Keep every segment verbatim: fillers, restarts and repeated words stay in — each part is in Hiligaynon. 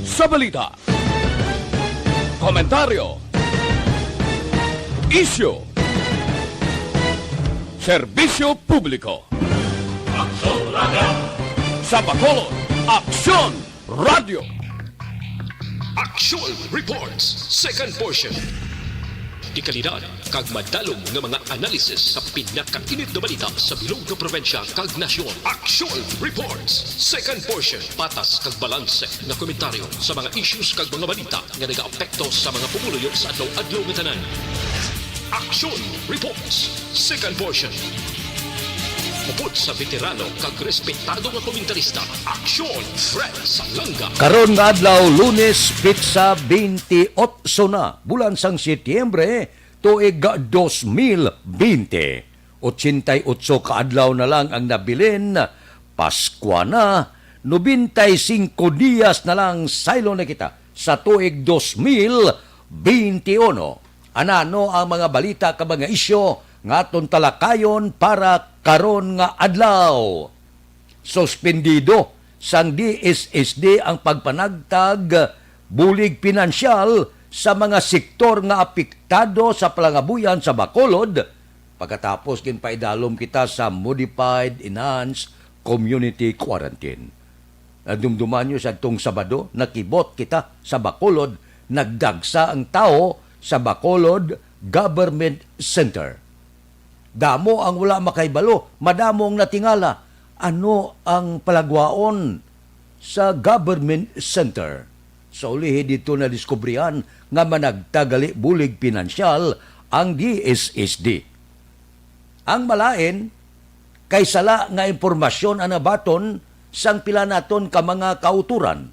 Sa balita, komentaryo, isyu, serbisyo publiko. Aksyon Radio. Sa Bacolod, Aksyon Radio. Aksyon Reports, second portion. Dekalidad kag madalom nga mga analysis sa pinakainit nga balita sa bilog nga probinsya kag nasyon. Aksyon Reports, second portion. Patas kag balanse nga komentaryo sa mga issues kag mga balita nga nagaapekto sa mga pumuluyo sa adlaw-adlaw nga tanan. Aksyon Reports, second portion. Upod sa veterano kag respetado nga komentarista, Aksyon Fred Salanga. Karon nga adlaw, Lunes, petsa twenty-eight na, bulan sang Setyembre, tuig dos mil bente. Ochenta y ocho ka adlaw na lang ang nabilin, Paskwa na, nobenta y singko diyas na lang saylo na kita sa tuig dos mil bente uno. Anano ang mga balita kag mga isyu nga aton talakayon para karon nga adlaw? Suspendido sang D S S D ang pagpanagtag bulig pinansyal sa mga sektor nga apektado sa palangabuyan sa Bacolod, pagkatapos ginpaidalom kita sa modified enhanced community quarantine. Nadumduman niyo sa adtong Sabado, nakibot kita sa Bacolod, nagdagsa ang tawo sa Bacolod Government Center. Damo ang wala makahibalo, madamo ang natingala. Ano ang palagwaon sa government center? Sa ulihi dito nadiskubrihan nga managtag gali bulig pinansyal ang D S S D. Ang malain, kay sala nga impormasyon ang nabaton sang pila naton ka mga kautoran.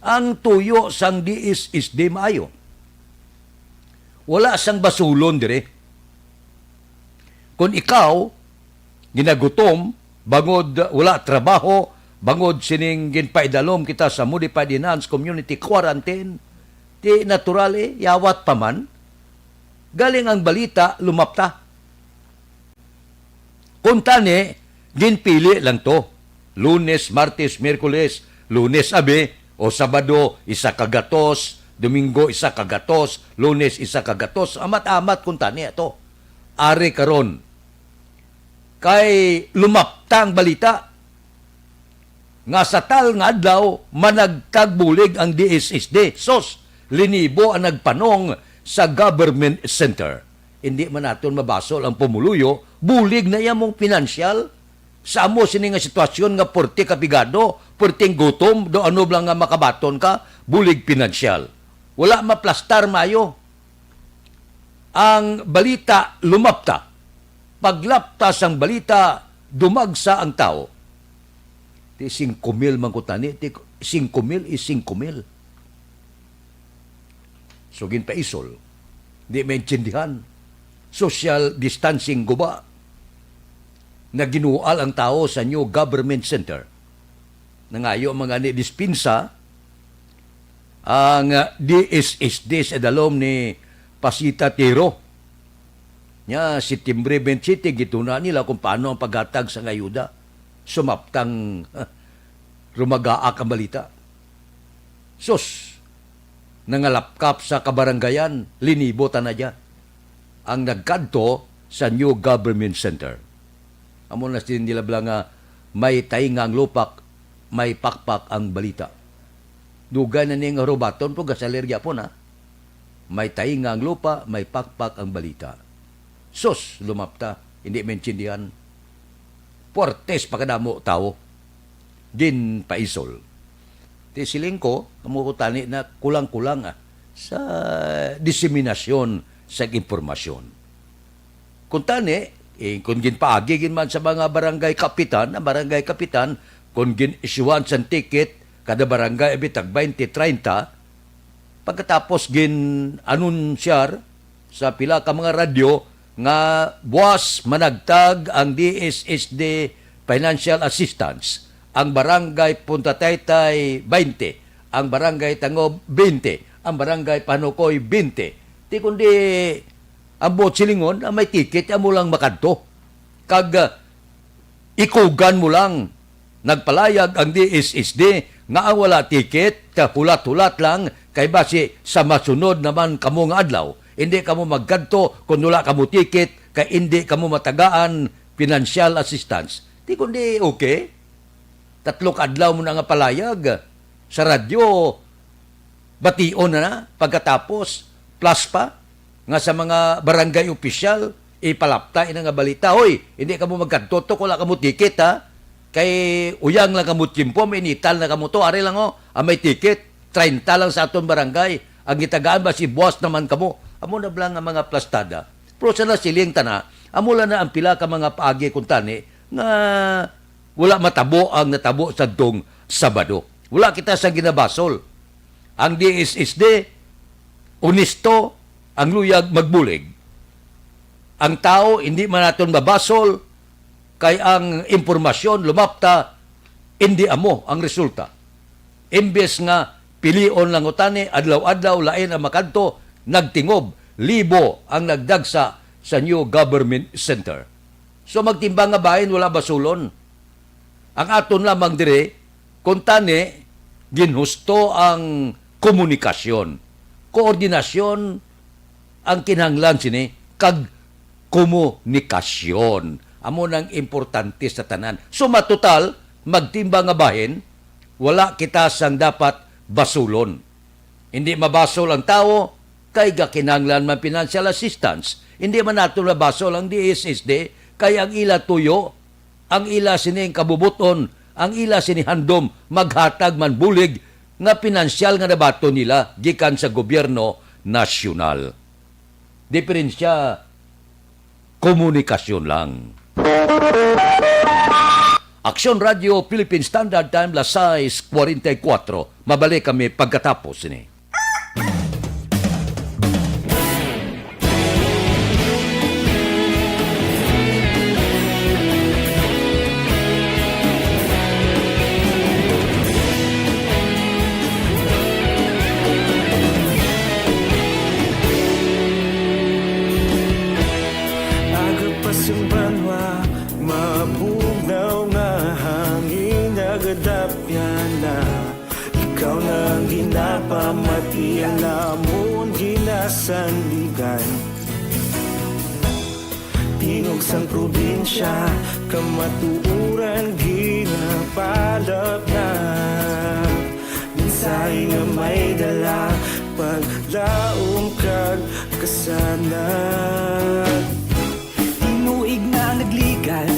Ang tuyo sang D S S D maayo. Wala sang basulon diri. Kung ikaw ginagutom, bangod wala trabaho, bangod sining ginpaidalom kita sa modified enhanced community quarantine, di natural, eh, yawat pa man. Galing ang balita, lumapta. Kuntani, ginpili lang to. Lunes, Martes, Miyerkules, Lunes abi, o Sabado, isa ka gatos, Domingo, isa ka gatos, Lunes, isa ka gatos. Amat-amat kuntani ato. Ari karon, kay lumapta ang balita nga sa tal nga adlaw managtag bulig ang D S S D. Sos, linibo ang nagpanong sa government center. Hindi man naton mabasol ang pumuluyo, bulig na iya mong pinansyal. Sa amo sini nga sitwasyon nga purti ka pigado, purting gutom, do ano lang nga makabaton ka, bulig pinansyal. Wala maplastar maayo. Ang balita lumapta. Paglapta sang balita, dumagsa ang tawo. Ti singko mil man ko tani, ti singko mil is singko mil. So, ginpaisol. Di maintindihan. Social distancing guba. Naginual ang tawo sa new government center. Nangayo mga ni dispensa ang, ah, D S S D sa dalom ni Pasita Tiro. Nya, Setyembre twenty-seven, gituna nila kung paano ang paghatag sang ayuda. Sumaptang rumagaak ang balita. Sus, nangalapkap sa kabarangayan, linibo ta na dya ang nagkadto sa New Government Center. Amo na sin nila bala nga may tainga ang lupak, may pakpak ang balita. Dugay na ni nga hurubaton po, gasalir gyapon, ha? May tainga ang lupa, may pakpak ang balita. Sus, lumapta, hindi maintindihan. Puertes pa kadamo tawo. Ginpaisol. Ti siling ko, amo ko tani na kulang-kulang, ah, sa diseminasyon sa impormasyon. Kung tani, eh, kung ginpaagi gid man sa mga barangay kapitan, ang barangay kapitan, kung gin-isyuhan sang ticket, kada barangay abi tag twenty, treinta, pagkatapos gin-anunsyar sa pila ka mga radyo nga buwas managtag ang D S S D financial assistance, ang barangay Punta Taytay, twenty, ang barangay Tangob, twenty, ang barangay Panukoy, twenty. Ti kundi ang buot silingon, ang may ticket, amo lang makadto. Kag, ah, ikugan mo lang Nagpalayag ang D S S D nga ang wala ticket, hulat-hulat lang, kay basi sa masunod naman kamo nga adlaw, hindi kamo magkadto kung wala kamo ticket, kay hindi kamo matagaan financial assistance. Di kundi okay. Tatlo ka adlaw mo na nga palayag sa radyo, bation na na, pagkatapos, plus pa, nga sa mga barangay opisyal, ipalapta ina nga balita, "Hoy, hindi kamo magkadto to, wala kamo ticket, ha? Kay uyang lang kamo tiyempo, mainitan na kamo to, ari lang, oh, ang may ticket, treinta lang sa aton barangay, ang gitagaan ba si buwas naman kamo." Amo na bala nga mga plastada. Pero sa nasiling ta na, amo lang na ang pila ka mga paagi kuntani nga wala matabo ang natabo sa dong Sabado. Wala kita sang ginabasol. Ang D S S D, honesto ang luyag magbulig. Ang tawo, hindi man naton mabasol, kay ang impormasyon lumapta, hindi amo ang resulta. Imbes nga pilion lang utani, adlaw-adlaw lain ang makadto, nagtingob, libo ang nagdagsa sa New Government Center. So, magtimbang nga bahin, wala basulon. Ang aton lamang diri, kuntani, ginhusto ang komunikasyon. Koordinasyon ang kinahanglan sini, kag komunikasyon. Amo nang importante sa tanan. So, matotal, magtimbang nga bahin, wala kita sang dapat basulon. Hindi mabasol ang tawo kay gakinahanglan man financial assistance. Hindi man naton mabasol ang D S S D kay ang ila tuyo, ang ila sining kabubuton, ang ila sini handom maghatag man bulig nga pinansyal nga nabaton nila gikan sa gobyerno nasyonal. Diferensya, komunikasyon lang. Aksyon Radio Philippine Standard Time, las sais cuarenta y cuatro. Mabalik kami pagkatapos sini. Aga pa sing banwa, mabugnaw nga hangin nagadapyan na. Ikaw na ang ginapamati, ang amon ginasandigan. Tingog sang probinsya, kamatuoran ginapalapnap. Mensahe nga may dala, paglaom kag kasanag. Tinuig na nagligan,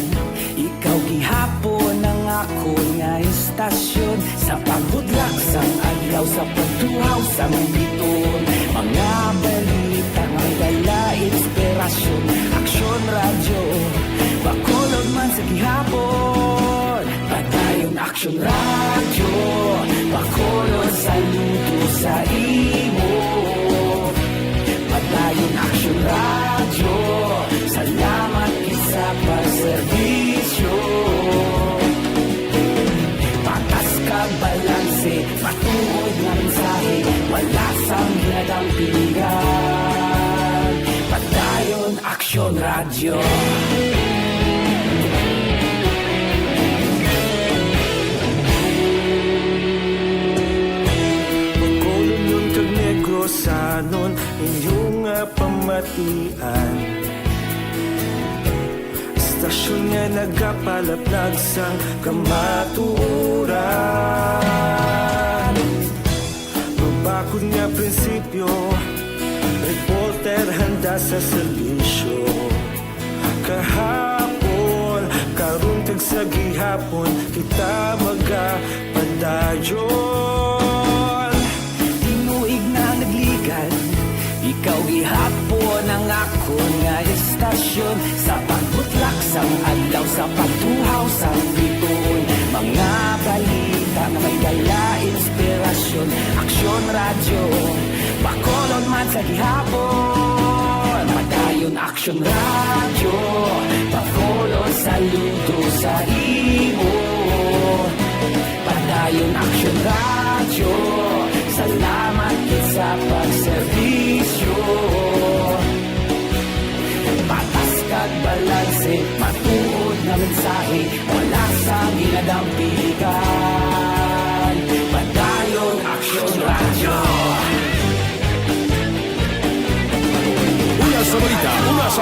ikaw gihapon ang akon nga istasyon. Sa pagbudlak sang adlaw, sa pagtuhaw sang bituon, mga balita may dala inspirasyon. Aksyon Radyo, Bacolod man sa gihapon. Padayon Aksyon Radyo, Bacolod, saludo sa imo. Padayon Aksyon Radyo, salamat gid sa pagserbisyo. Patas kag balanse, matuod nga mensahe, wala sang ginadampingan. Padayon Aksyon Radyo. Bacolodnon kag Negrosanon, inyo nga pamatian. Istasyon nga nagapalapnag sang kamatuoran. Mabakod nga prinsipyo, reporter handa sa serbisyo. Kahapon, karon kag sa gihapon, kita magapadayon. Tinuig na nagligan, ikaw gihapon ang akon nga istasyon. Sa pagbutlak sang adlaw, sa pagtuhaw sang bituon, mga balita nga may dala inspirasyon. Aksyon Radyo, Bacolod man sa gihapon. Padayon Aksyon Radyo, Bacolod, saludo sa imo. Padayon Aksyon Radyo, salamat gid sa pagserbisyo. Patas kag balanse, matuod nga mensahe, wala sang ginadampingan.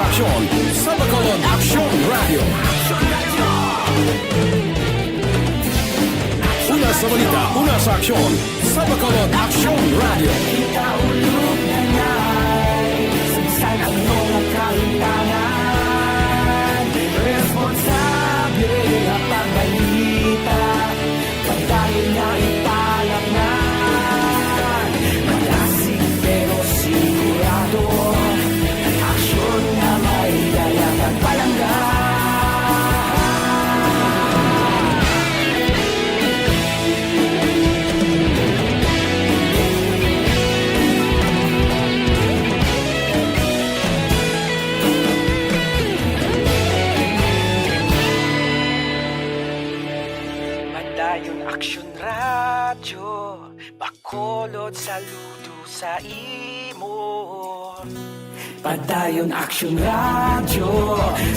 Aksyon sa Bacolod Aksyon Radio. Una sa balita, una sa aksyon sa Bacolod Aksyon Radio. Kita ulog na nai, sa bisan ano nga kahimtangan, responsable nga pagbalita. Padayon nga ipalatnan, malasig pero sigurado, aksyon nga may dala kag palangga. Padayon Aksyon Radyo, Bacolod, saludo sa imo. Padayon Aksyon Radyo,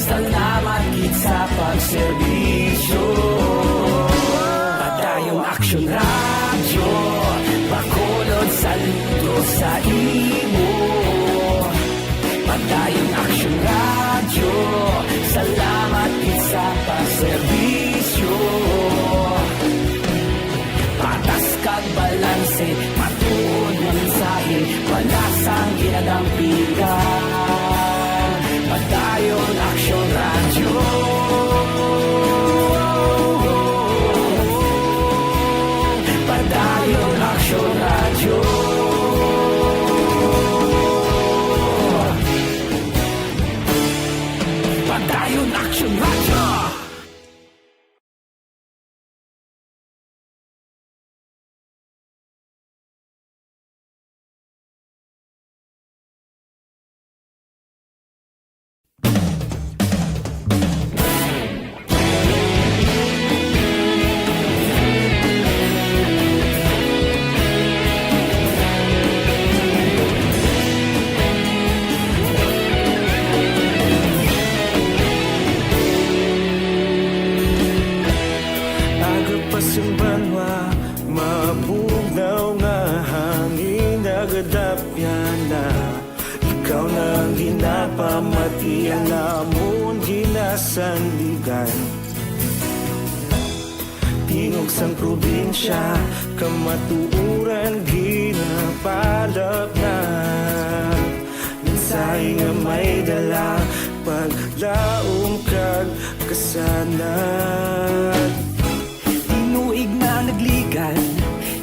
salamat gid sa pagserbisyo. Padayon Aksyon Radyo, Bacolod, saludo sa imo. Padayon Aksyon Radyo, salamat gid sa pagserbisyo. Patas kag balanse, matuod nga mensahe, wala sang ginadampingan. Padayon Aksyon Radyo. Padayon Aksyon Radyo. Padayon Aksyon Radyo. Aga pa sing banwa, mabugnaw nga hangin, nagadapyan na. Ikaw na ang ginapamati, ang amon ginasandigan. Tingog sang probinsya, kamatuoran ginapalapnag. Mensahe nga may dala, paglaom kag kasanag. Tinuig na nagligad,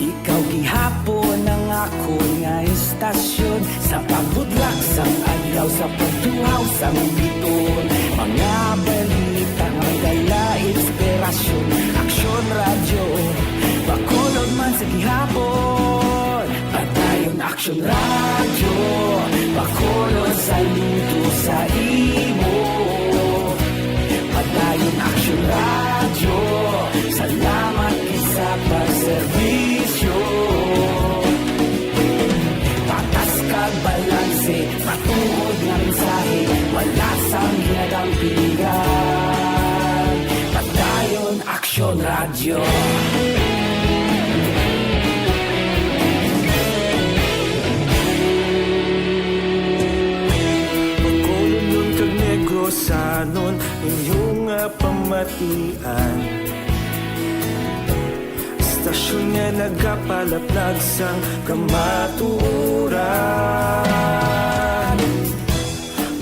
ikaw gihapon ang akon nga estasyon. Sa pagbutlak sang adlaw, sa pagtuhaw sang bituon, mga balita nga may dala inspirasyon. Aksyon Radyo, Bacolod man sa gihapon. Padayon Aksyon Radyo, Bacolod, saludo sa imo. Padayon Aksyon Radyo, salamat gid sa pagserbisyo. Patas kag balanse, matuod nga mensahe, wala sang ginadampingan. Padayon Aksyon Radyo. Bacolodnon kag Negrosanon, inyo nga pamatian. Estasyon nga nagapalaplag sang kamatuoran.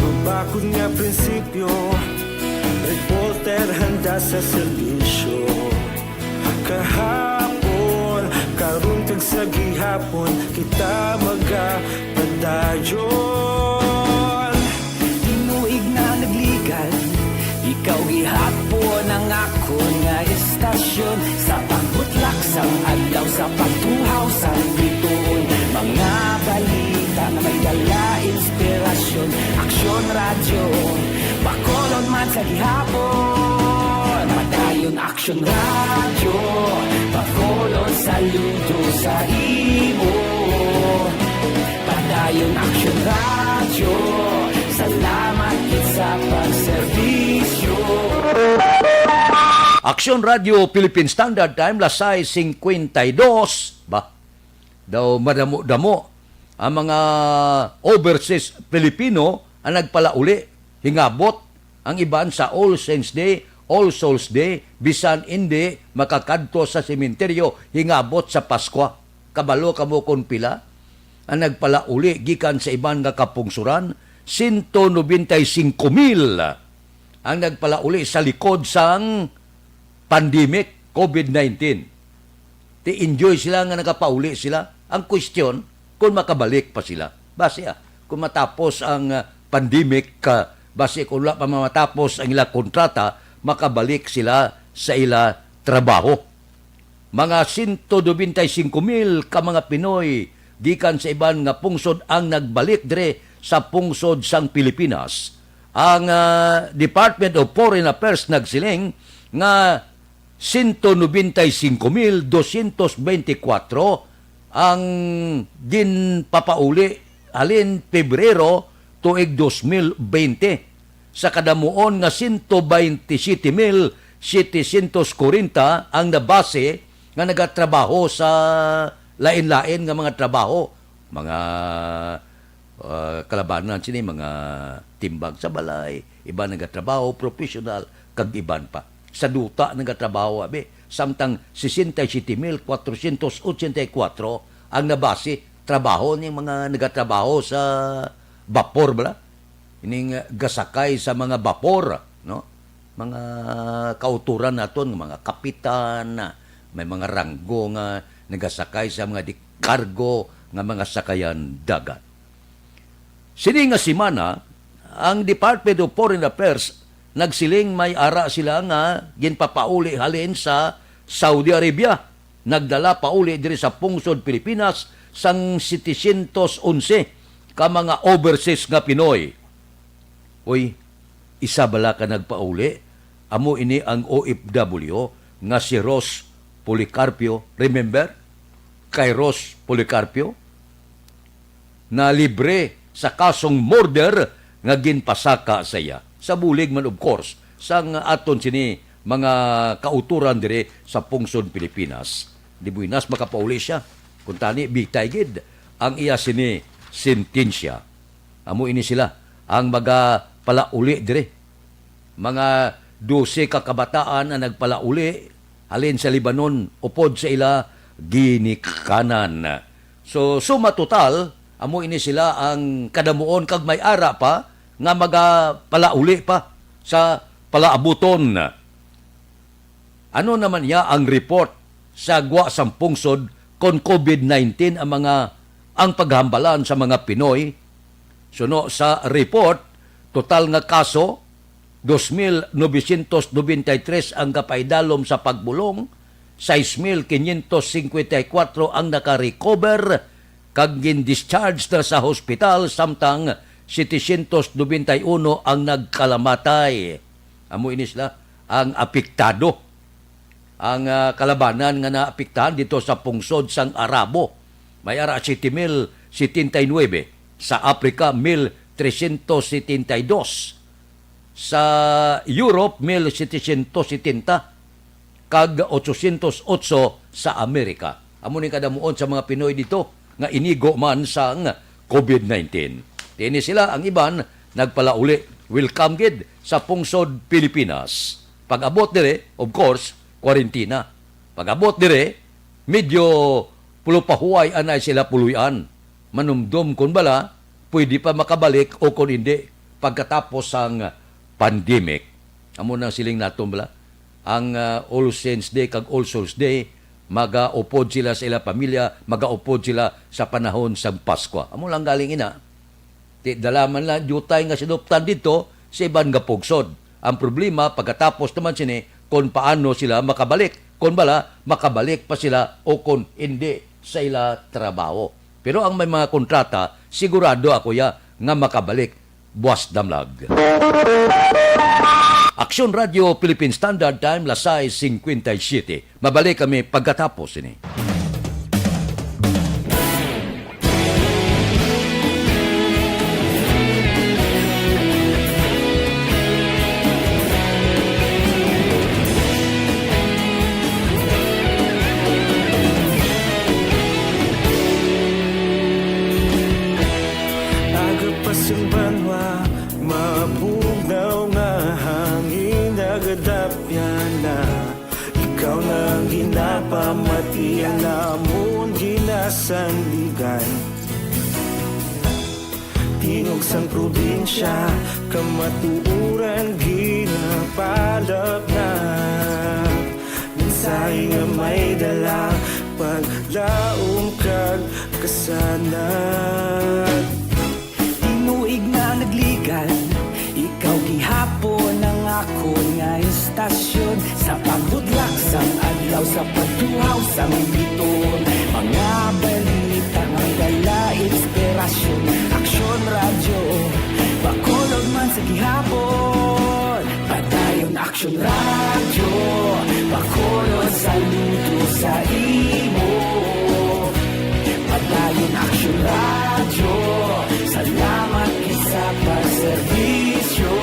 Mabakod nga prinsipyo, reporter handa sa serbisyo. Kahapon, karon kag sa gihapon, kita magapadayon. Tinuig na nagligad, ikaw gihapon ang akon nga estasyon. Sa pagbutlak sang adlaw, sa pagtuhaw sang bituon, mga balita nga may dala inspirasyon. Aksyon Radyo, Bacolod man sa gihapon. Padayon Aksyon Radyo, Bacolod, saludo sa imo. Padayon Aksyon Radyo, salamat gid sa pagserbisyo. Aksyon Radyo Philippine Standard Time, las sais cincuenta y dos. Ba, daw madamo-damo ang mga overseas Filipino ang nagpalauli Hingabot ang iban sa All Saints Day, All Souls Day, bisan indi makakadto sa sementeryo, hingabot sa Paskwa. Kabalo kamo kon pila ang nagpalauli gikan sa iban nga kapungsoran? Sento nobenta y singko mil ang nagpalauli sa likod sang pandemic, covid nineteen. Ti enjoy sila nga nakapauli sila. Ang question, kung makabalik pa sila. Basi, ah, kung matapos ang, ah, pandemic, ah, basi kung wala pa matapos ang ila kontrata, makabalik sila sa ila trabaho. Mga sento nobenta y singko mil ka mga Pinoy gikan sa iban nga pungsod ang nagbalik diri sa pungsod sang Pilipinas. Ang, ah, Department of Foreign Affairs nagsiling nga sento nobenta y singko mil dosyentos bente y kwatro ang ginpapauli halin Pebrero tuig dos mil bente. Sa kadamuon nga sento bente siyete mil setecientos kwarenta ang nabase nga nagatrabaho sa lain-lain nga mga trabaho, mga, ah, kalabanan sini, mga timbag sa balay, iban nagatrabaho professional, kag iban pa. Sa duta nagatrabaho, abi, samtang sesenta y siete mil cuatrocientos ochenta y cuatro ang nabase trabaho ning mga nagatrabaho sa bapor, bala. Ining, ah, gasakay sa mga bapor, no? Mga kauturan naton, mga kapitan, may mga ranggo nga nagasakay sa mga di kargo nga mga sakayan dagat. Sini nga semana, ang Department of Foreign Affairs nagsiling may ara sila nga ginpapauli halin sa Saudi Arabia. Nagdala pauli diri sa pungsod Pilipinas sang setecientos onse ka mga overseas nga Pinoy. Uy, isa bala ka nagpauli? Amo ini ang O F W nga si Ros Policarpio. Remember? Kay Ros Policarpio? Na libre sa kasong murder nga ginpasaka sa iya. Sa bulig man, of course, sang aton sini mga kauturan diri sa pungsod Pilipinas. Di buenas makapauli siya. Kuntani, bitay gid ang iya sini sentensya. Amo ini sila ang magapalauli diri. Mga dose ka kabataan ang nagpalauli halin sa Lebanon upod sa ila ginikanan. So, suma total, amo ini sila ang kadamuon kag may ara pa nga magapalauli pa sa palaabuton. Ano naman niya ang report sa gwa sang pungsod kon covid nineteen ang mga, ang paghambalan sa mga Pinoy? Suno sa report, total nga kaso, dos mil novecientos nobenta y tres ang gapaidalom sa pagbulong, sais mil quinientos cincuenta y cuatro ang naka-recover, kag gin-discharge na sa hospital, samtang setecientos nobenta y uno ang nagkalamatay. Amo ini sila ang apektado. Ang, ah, kalabanan nga naapektahan dito sa pungsod sang Arabo, may ara siete mil setenta y nuebe, sa Africa, mil trescientos setenta y dos, sa Europe, mil setecientos setenta, kag ochocientos otso sa Amerika. Amo ni kadamuon sa mga Pinoy dito nga inigo man sang covid nineteen. Ti ini sila, ang iban nagpalauli. Welcome gid sa pungsod Pilipinas. Pag-abot diri, of course, kwarentina. Pag-abot diri, medyo pulupahuway anay sila puloy-an. Manumdom kon bala pwede pa makabalik o kon indi pagkatapos sang pandemic. Amo nang siling naton bala, ang, ah, All Saints Day kag All Souls Day, magaupod sila sa ila pamilya, magaupod sila sa panahon sang Paskwa. Amo lang galing ina. Ti dala man lang diutay nga sinuptan didto sa iban nga pungsod. Ang problema, pagkatapos naman sini, kon paano sila makabalik. Kon bala, makabalik pa sila o kon hindi sa ila trabaho. Pero ang may mga kontrata, sigurado ako ya nga makabalik buas damlag. Aksyon Radio Philippine Standard Time, las sais cincuenta y siete. Mabalik kami pagkatapos sini. Agapas ang banwa, maabong Pamatian namon ginasandigan, tingog sang probinsya, kamatuoran ginapalapnap. Mensahe nga may dala, paglaom kag kasanag. Tinuig nga nagligan, ikaw gihapon ang akon nga istasyon. Sa pagbudlak sang adlaw, sa pagtuhaw sang bituon, mga balita nga may dala inspirasyon. Aksyon Radyo, Bacolod man sa gihapon. Padayon Aksyon Radyo, Bacolod, saludo sa imo. Padayon Aksyon Radyo, salamat gid sa pagserbisyo.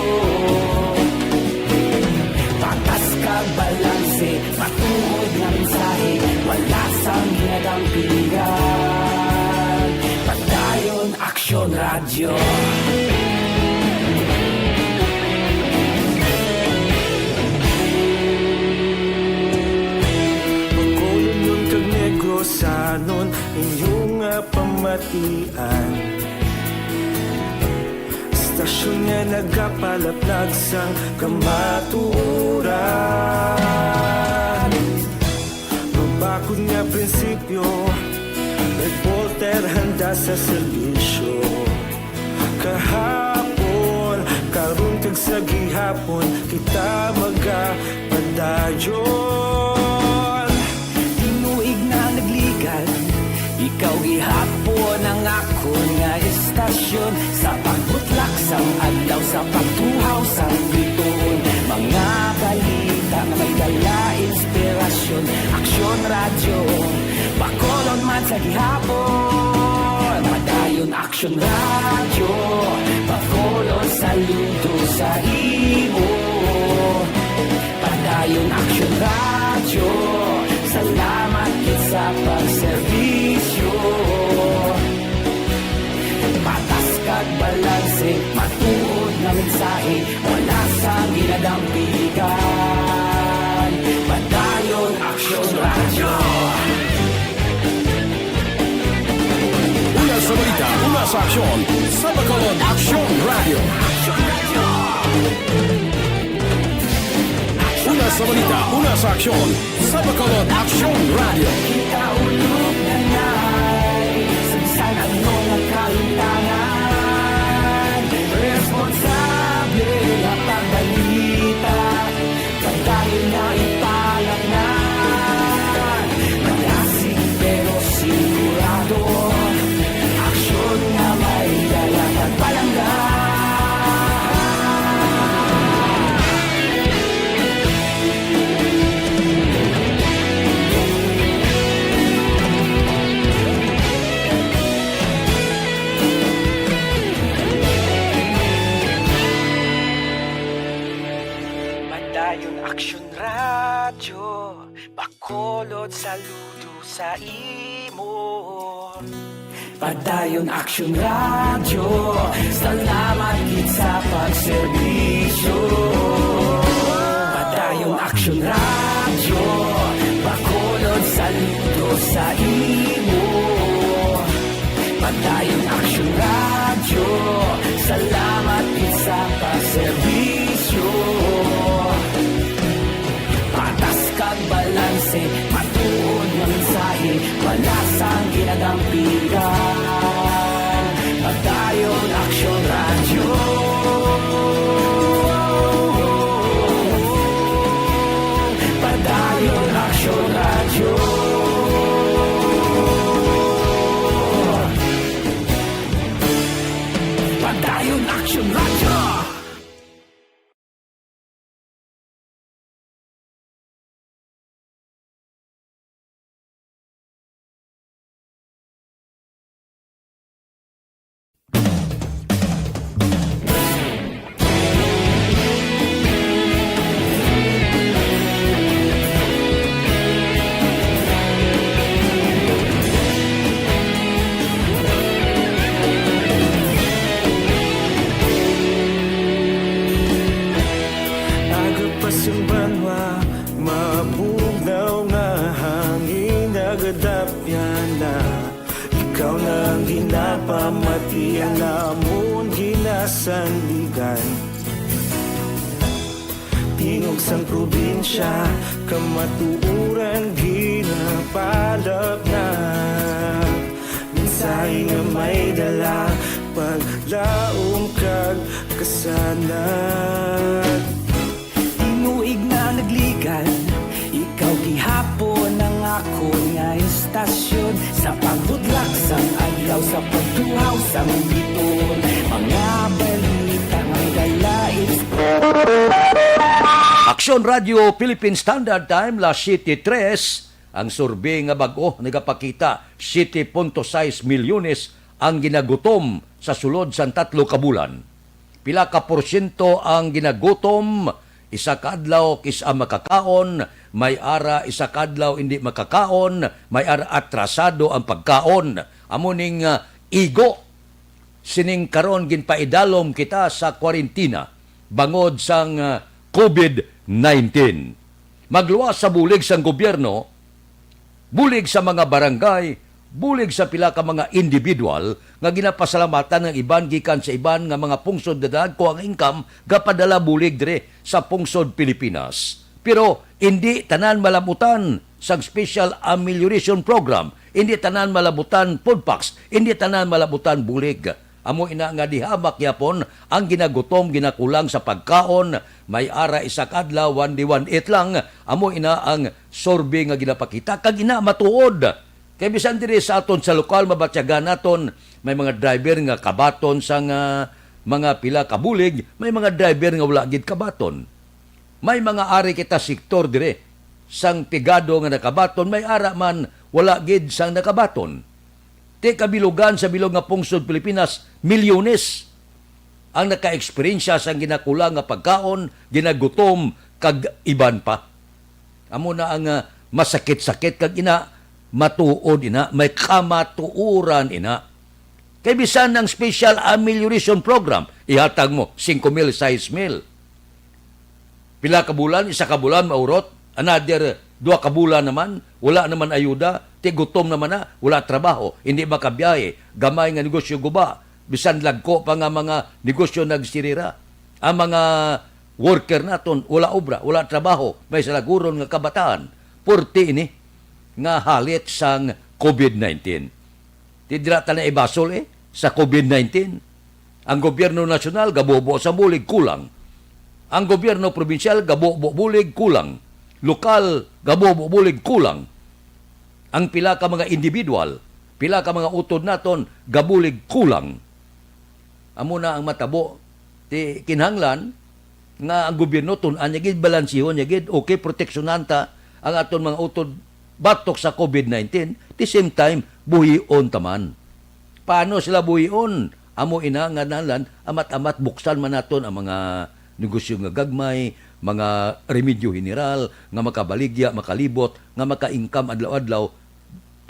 Patas kag balanse, matuod nga mensahe, wala sang ginadampigan. Padayon Aksyon Radyo. Bacolodnon kag Negrosanon, inyo nga pamatian. Istasyon nga nagapalaplag sang kamatuoran. Mabakod nga prinsipyo, reporter handa sa serbisyo. Kahapon, karon kag sa gihapon, kita magapadayon. Tinuig nga nagligan, ikaw gihapon ang akon nga istasyon. Sa pagbutlak sang adlaw, sa pagtuhaw sang bituon, mga balita nga may dala inspirasyon. Aksyon Radyo, Bacolod man sa gihapon. Padayon Aksyon Radyo, Bacolod, saludo sa imo. Padayon Aksyon Radyo, salamat gid sa pagserbisyo. Patas kag balanse, matuod nga mensahe, wala sang ginadampigan. Padayon Aksyon Radyo. Una sa balita, una sa aksyon, sa Bacolod Aksyon Radyo. Una sa balita, una sa aksyon, sa Bacolod Aksyon Radyo. Kita ulog na nai, sa bisan ano nga kahimtangan, responsable nga pagbalita. Padayon nga ipalapnan, malasig pero sigurado. Aksyon nga may dala kag palangga. Padayon Aksyon Radyo, Bacolod, saludo sa imo. Padayon Aksyon Radyo, salamat gid sa pagserbisyo. Padayon Aksyon Radyo, Bacolod, saludo sa imo. Padayon Aksyon Radyo, salamat gid sa pagserbisyo. Patas kag balanse, matuod nga mensahe, wala sang ginadampigan. Padayon Aksyon Radyo. Padayon Aksyon Radyo. Padayon Aksyon Radyo. Ikaw na ang ginapamati, ang amon ginasandigan. Tingog sang probinsya, kamatuoran ginapalapnag. Mensahe nga may dala, paglaom kag kasanag. Tinuig na nagligan, ikaw gihapon ang akon nga istasyon. Sa pagbudlak sang adlaw, sa pagtuhaw sang bituon, mga balita may dala. Aksyon Radio Philippine Standard Time, las siyete tres. Ang survey nga bag-o nagapakita, siyete punto sais milyones ang ginagutom sa sulod sang tatlo ka bulan. Pila ka porsyento ang ginagutom? Isa ka adlaw kis-a makakaon, may ara isa ka adlaw hindi makakaon, may ara atrasado ang pagkaon. Amo ning, ah, igo sining karon ginpaidalom kita sa kwarentina bangod sang, ah, covid nineteen. Magluwas sa bulig sang gobyerno, bulig sa mga barangay, bulig sa pila ka mga individual nga ginapasalamatan ang iban gikan sa iban nga mga pungsod nga dagko ang income gapadala bulig diri sa pungsod Pilipinas. Pero indi tanan malabutan sang Special Amelioration Program, indi tanan malabutan food packs, indi tanan malabutan bulig. Amo ina nga diha makyapon ang ginagutom, ginakulang sa pagkaon, may ara isa ka adlaw, one day, one eat lang. Amo ina ang survey nga ginapakita, kag ina matuod. Kay bisan diri sa aton sa lokal, mabatyagan naton, may mga driver nga kabaton sang, ah, mga pila ka bulig, may mga driver nga wala gid kabaton. May mga ari kita sektor dire sang pigado nga nakabaton, may ara man wala gid sang nakabaton. Ti kabilugan sa bilog nga pungsod Pilipinas, milyones ang nakaeksperyensya sang ginakulang nga pagkaon, ginagutom, kag iban pa. Amo na ang, ah, masakit-sakit, kag ina, matuod ina, may kamatuoran ina. Kay bisan ang Special Amelioration Program, ihatag mo singko mil, sais mil. Pila ka bulan, isa ka bulan, maurot. Another, duha ka bulan naman, wala naman ayuda. Ti gutom naman na, wala trabaho, hindi makabiyahe. Gamay nga negosyo guba. Bisan lagko pa nga mga negosyo nagsirira. Ang mga worker naton, wala obra, wala trabaho. May salaguron nga kabataan. Purti ini nga halit sang covid nineteen. Ti dira ta na ibasol, eh, sa covid nineteen. Ang gobyerno nasyonal gabubo sa bulig, kulang. Ang gobyerno probinsyal gabubo bulig, kulang. Lokal gabubo bulig, kulang. Ang pila ka mga individual, pila ka mga utod naton gabulig, kulang. Amo na ang matabo. Ti kinahanglan nga ang gobyerno tun-an niya gid, balansihon niya gid, okay, proteksyonan ta ang aton mga utod batok sa covid nineteen, the same time, buhion ta man. Paano sila buhion? Amo ina nga nalan, amat-amat buksan man naton ang mga negosyo nga gagmay, mga remedyo general nga makabaligya, makalibot, nga maka-income adlaw-adlaw,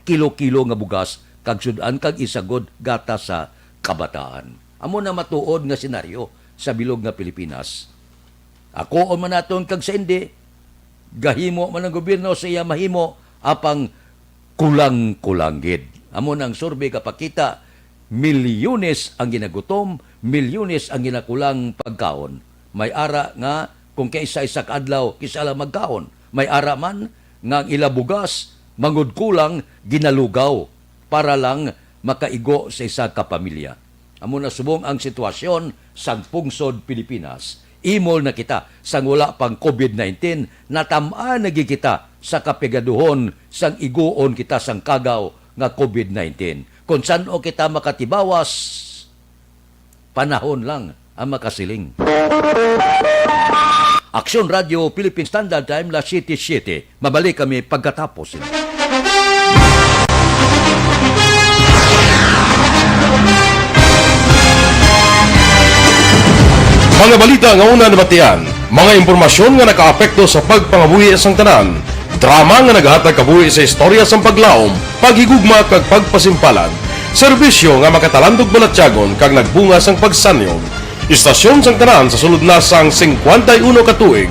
kilo-kilo nga bugas, kag sud-an kag isagod gatas sa kabataan. Amo na matuod nga senaryo sa bilog nga Pilipinas. Ako man naton kag sa indi, gahimo man ang gobyerno sa iya mahimo, apang kulang-kulang gid. Amo na ang survey kapakita, milyones ang ginagutom, milyones ang ginakulang pagkaon. May ara nga kung kaisa-isa ka adlaw, kisa lang magkaon. May ara man nga ang ila bugas, mangod kulang, ginalugaw para lang makaigo sa isa ka pamilya. Amo na subong ang sitwasyon sang pungsod Pilipinas. Imol na kita sang wala pang covid nineteen, natam-an na gid kita sa kapigaduhon sang iguon kita sang kagaw nga covid nineteen. Kon san-o kita makatibawas, panahon lang ang makasiling. Aksyon Radio Philippine Standard Time, las siyete siyete. Mabalik kami pagkatapos. Mga balita nga una nabatian, mga impormasyon nga nakaapekto sa pagpangabuhi sang tanan, drama nga nagahatag kabuhi sa istorya sang paglaom, paghigugma kag pagpasimpalan, serbisyo nga makatalandog balatyagon kag nagbunga sang pagsanyog. Istasyon sang tanan sa sulod na sang singkwenta y uno ka tuig,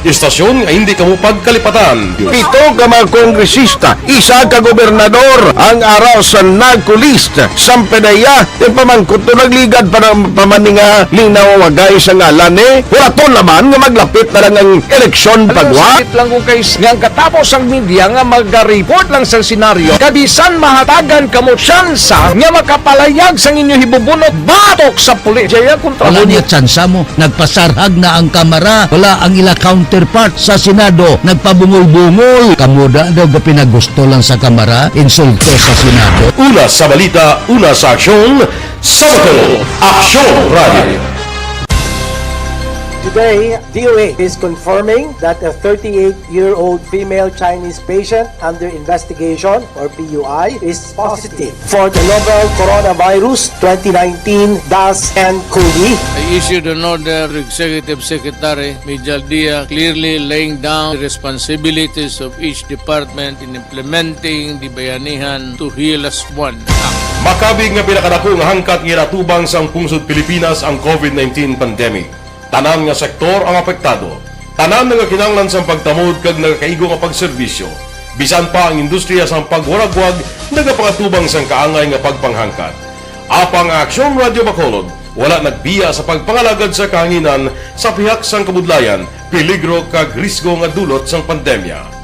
Istasyon nga hindi kamo pagkalipatan. Pito ka mga kongresista, isa ka gobernador ang ara sa narco list. Sampedeya, yung pamangkot to nagligad pa ng pamaninga linaw wagay sa ngalan ni. Huraton naman nga maglapit na lang ang eleksyon pagwa. Sakit lang kung kay nga ang katapos ang media nga mag-report lang sa senaryo. Kabisan mahatagan kamo tsansa nga makapalayag sang inyo hibubunot batok sa pulis. Jaya kontra Wala mo. Niya tsansa mo. Nagpasarhag na ang Kamara. Wala ang ila counterpart sa Senado. Nagpabungol-bungol. Kamo da daw ga pinagusto lang sa Kamara, insulto sa Senado. Una sa balita, una sa aksyon, sa Bacolod, Aksyon Radio. Today, D O A is confirming that a thirty-eight-year-old female Chinese patient under investigation, or P U I, is positive for the novel coronavirus twenty nineteen dash N cov. I issued an order to Executive Secretary Mijal Dia, clearly laying down the responsibilities of each department in implementing the Bayanihan to Heal As One Act. Makabig nga pinakadako nga hangkat nga ginatubang sang pungsod Pilipinas ang covid nineteen pandemic. Tanan nga sektor ang apektado. Tanan nga kinahanglan sang pagtamod kag nagakaigo nga pagserbisyo. Bisan pa ang industriya sang pagwaragwag nagapangatubang sang kaangay nga pagpanghangkat. Apang ang Aksyon Radio Bacolod wala nagbiya sa pagpangalagad sa kahanginan sa pihak sang kabudlayan, peligro kag risgo nga dulot sang pandemya.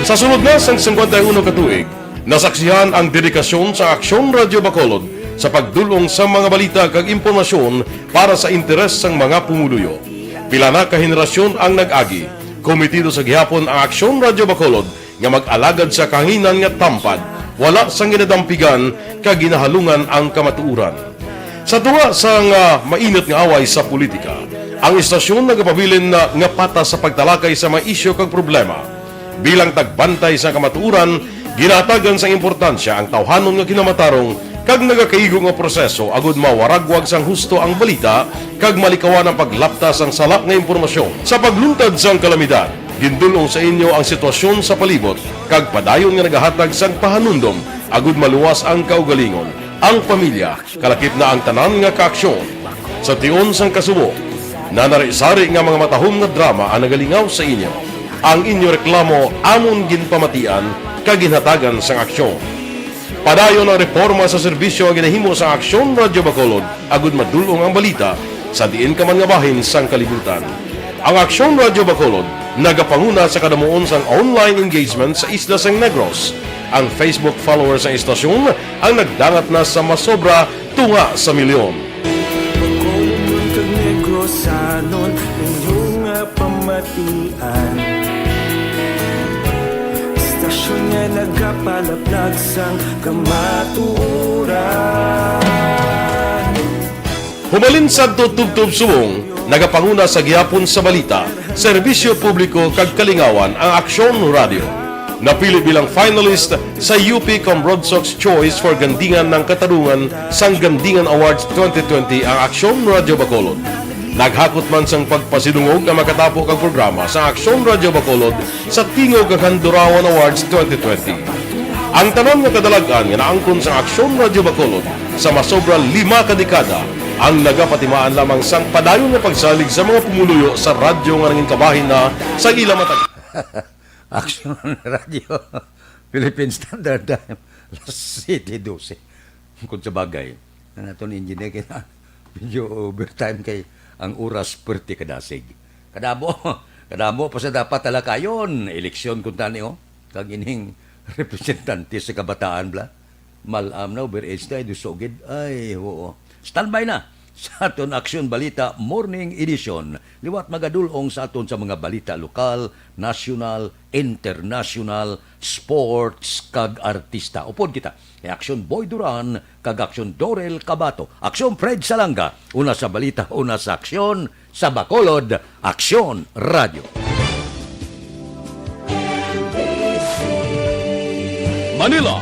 Sa sulod na sang singkwenta y uno ka tuig, nasaksihan ang dedikasyon sa Aksyon Radio Bacolod sa pagdul-ong sa mga balita kag impormasyon para sa interes sang mga pumuluyo. Pila na ka henerasyon ang nag-agi. Komitido sa gihapon ang Aksyon Radio Bacolod nga mag-alagad sa kahanginan nga tampad, wala sang ginadampigan kag ginahalungan ang kamatuoran. Sa tunga sang, ah, mainit nga away sa politika, ang istasyon nagapabilin na nga patas sa pagtalakay sa mga isyu kag problema. Bilang tagbantay sa kamatuoran, ginahatagan sang importansya ang tawhanon nga kinamatarong kag nagakaigo nga proseso agud mawaragwag sang husto ang balita kag malikawan ang paglapta sang sala nga impormasyon. Sa pagluntad sang kalamidad, gindul-ong sa inyo ang sitwasyon sa palibot kag padayon nga nagahatag sang pahanumdom agud maluwas ang kaugalingon, ang pamilya, kalakip na ang tanan nga kaaksyon. Sa tion sang kasubo, nanari-sari nga mga matahom nga drama ang nagalingaw sa inyo. Ang inyo reklamo amon ginpamatian kag ginhatagan sang aksyon. Padayon ang reporma sa serbisyo nga ginahimo sang Aksyon Radio Bacolod agud madul-ong ang balita sa diin ka man nga bahin sang kalibutan. Ang Aksyon Radio Bacolod nagapanguna sa kadamuon sang online engagement sa isla sang Negros. Ang Facebook followers sang istasyon ang nagdangat na sa masobra tunga sa milyon. Bacolod kag Negrosanon, inyo nga pamatian. Istasyon nga nagapalaplag sang kamatuoran. Humalin sadto tubtob subong, nagapanguna sa gihapon sa balita, serbisyo publiko kag kalingawan ang Aksyon Radio. Napili bilang finalist sa U P Cambrodsoc's Choice for Gandingan ng Katarungan sang Gandingan Awards twenty twenty ang Aksyon Radio Bacolod. Naghakot man sang pagpasidungog ang makatapo kag programa sa Aksyon Radio Bacolod sa Tingog kag Handurawan Awards twenty twenty. Ang tanan nga kadalag-an nga naangkon sa Aksyon Radio Bacolod sa masobra lima ka dekada ang nagapatimaan lamang sang padayon nga pagsalig sa mga pumuluyo sa radyo nga nangin kabahin na sa ila matag- Aksyon Radio, Philippine Standard Time, alas siyete dose. Kung sa bagay, ang aton engineer kay na, medyo overtime kay ang oras perti kadasig. Kadamo, kadamo pa sa dapat talakayon. Eleksyon kung tani, oh. Kag ining representante sa kabataan, bla. Mal-am na, overage na, idusugid. Ay, oo. Standby na sa aton Aksyon Balita Morning Edition. Liwat magadul-ong sa aton sa mga balita lokal, nasyonal, international, sports, kag artista. Upod kita kay Aksyon Boy Duran kag Aksyon Dorel Cabato. Aksyon Fred Salanga, una sa balita, una sa aksyon, sa Bacolod, Aksyon Radio. Manila,